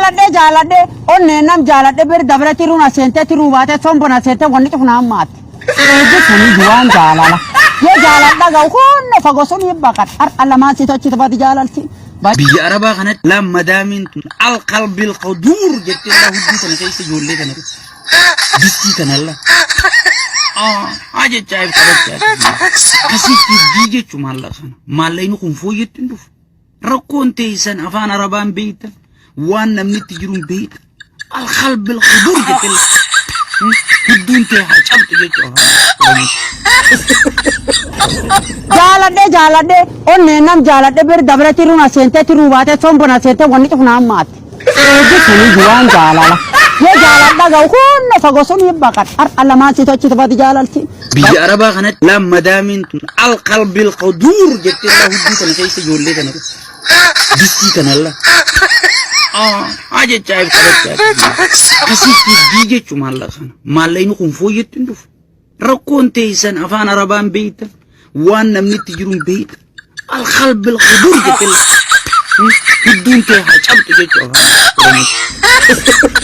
Jaaladhe jaaladhe onnee nam jaaladhe bir dabre tiruu na seentee tiruu baatee sombo na seentee wanni cufu na hammaatti. Eegi suni du'aan jaalala. Yoo jaaladha ga'u kunno fagoo suni baqadha. Har'a lamaan situ achi badi jaalalti. Biyya Arabaa kanatti la madaamiin tun alqalbil qaduur jettee la hudduu tana keessa ijoollee tana distii tana la haa jechaa if qabachaa akkasii fiddii jechuu maallaqa kana maallaqni kun fooyyetti hin dhufu. Rakkoon teessan afaan Arabaan beektan waan namni itti jiru hin beektan. Alkalbil qudur jettee hudduun tee haa cabxu jechuu afaan Oromoo. Jaaladhe jaaladhe onnee nam jaaladhe bir dabre tiruu na seentee tiruu baatee sombo na seentee wanni cufu na hammaatti. Eegi suni du'aan jaalala. Yoo jaaladha ga'u kunno fagoo suni baqadha. Har'a lamaan situ achi badi jaalalti. Biyya Arabaa kanatti la madaamiin tun alqalbil qaduur jettee la hudduu tana keessa ijoollee tana distii tana la haa jechaa if qabachaa akkasii fiddii jechuu maallaqa kana maallaqni kun fooyyetti hin dhufu. Rakkoon teessan afaan Arabaan beektan waan namni itti jiru hin beektan. Alkalbil qudur jettee hudduun tee haa cabxu jechuu afaan Oromoo.